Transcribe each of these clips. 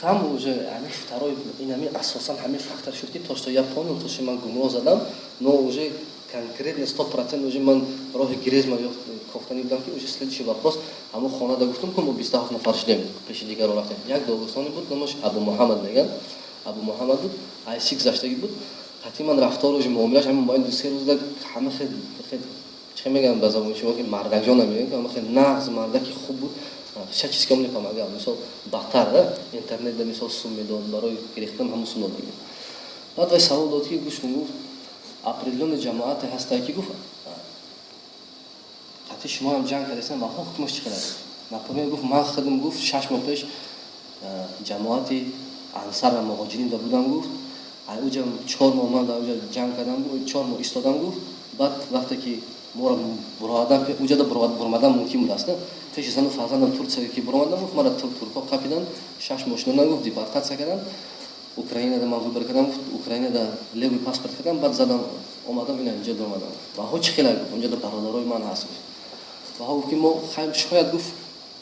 Там уже ҳами второй, ин ҳами асосан ҳами фактор шуд, ки то что я понял, то что ман гумроҳ задам, но уже конкретно 100% уже ман роҳи гирезма кофтани будам, ки уже следующий вопрос. Ҳамон хонада гуфтам, ки мо 27 нафар шудем, пеши дигаро рафтем. Як догистоне буд, номаш Абу Муҳаммад меган, Абу Муҳаммад буд, айси гузаштагӣ буд. Қатъи ман рафтору уже муомилаш ҳамин мобайни 2-3 рӯзда ҳама хел чӣ мегӯям ба забони шумо, ки мардакҷона мегӯям, ки ҳама хел нағз, мардаки хуб буд. Всячески он мне помогал. Мисол, бадтар да интернетда, мисол, сум медод, барои гирифтан ҳамун сум дод. Баъд вай савол дод, ки гӯш кун, гуфт, определённый ҷамоате ҳастае, ки, гуфт, қатъи шумоам ҷанг кардастан ва ҳукмаш чӣ қадар? Например, гуфт, ман худам, гуфт, 6 моҳ пеш ҷамоати Ансар ва Муҳоҷирин да будам, гуфт, уҷа 4 моҳ ман дар уҷа ҷанг кардам, 4 моҳ истодам, гуфт. Баъд вақте ки моро буровардан, уҷада буромадан мумкин будааст, пеши зану фарзандам Турция ки буромадам, гуфт, мара туркҳо қапидан, 6 моҳ шинондан, гуфт, депортатсия кардам. Украинада ман выбор кардам, гуфт, Украинада левый паспорт кардам, баъд задам, омадам, ина инҷа омадам. Ваҳо чӣ хела, гуфт, унҷада бародарои ман ҳаст, гуфт. Ваҳо, гуфт, ки мо шояд, гуфт,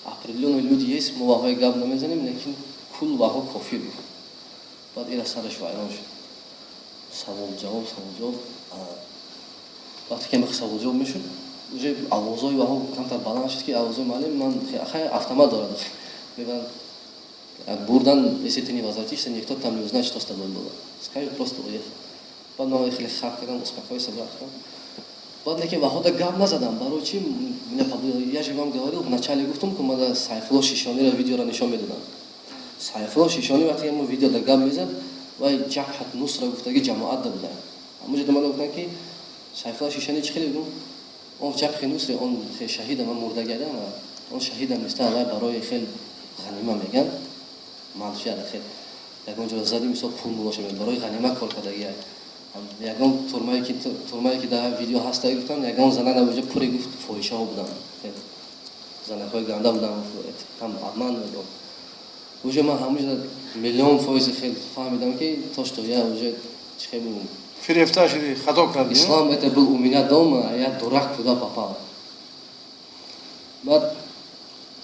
определённые люди есть, мо ваҳои гап намезанем, лекин кул ваҳо кофир, гуфт. Баъд ира сараш вайрон шуд. Савол ҷавоб, савол ҷавоб. Вақте ки ҳамин савол ҷавоб мешуд, уже овозҳои ваҳо камтар баланд шуд, ки овозҳои муаллим ман хай автомат дорад, мегӯянд, бурдан, если ты не возвратишься, никто там не узнает, что с тобой было, скажет, просто уехал. Баъд ман хеле хап кардам, успокоился, рафтам. Баъд лекин ваҳода гап назадам. Барои чи? Я же вам говорил, вначале гуфтам, ки мада Сайфулло Шишониро видеоро нишон медодам. Сайфулло Шишони вақте мо видеода гап мезад, вай Ҷабҳат Нусра гуфтаги ҷамоат да буда. Ҳамуҷода мада гуфтанд, ки Сайфулло Шишони чӣ хеле гуфт, он Ҷабҳи Нусре, он шаҳида, ман мурдагида, он шаҳидам неста, вай барои хел ғанима меган, манфиат, хел ягон ҷоро зади, мисол, пул мулоша, барои ғанима кор кардагия. Ягон турмае ки дар видео ҳаста, гуфтанд, ягон зана набуҷа, пури, гуфт, фоҳишаҳо буданд, занакҳои ганда буданд, там обман. Уже ман ҳамуҷа миллион фоизи хел фаҳмидам, ки то что я уже чихе бигум. Фирефта шуди, хато кардӣ. Ислам это был у меня дома, а я, дурак, туда попал. Баъд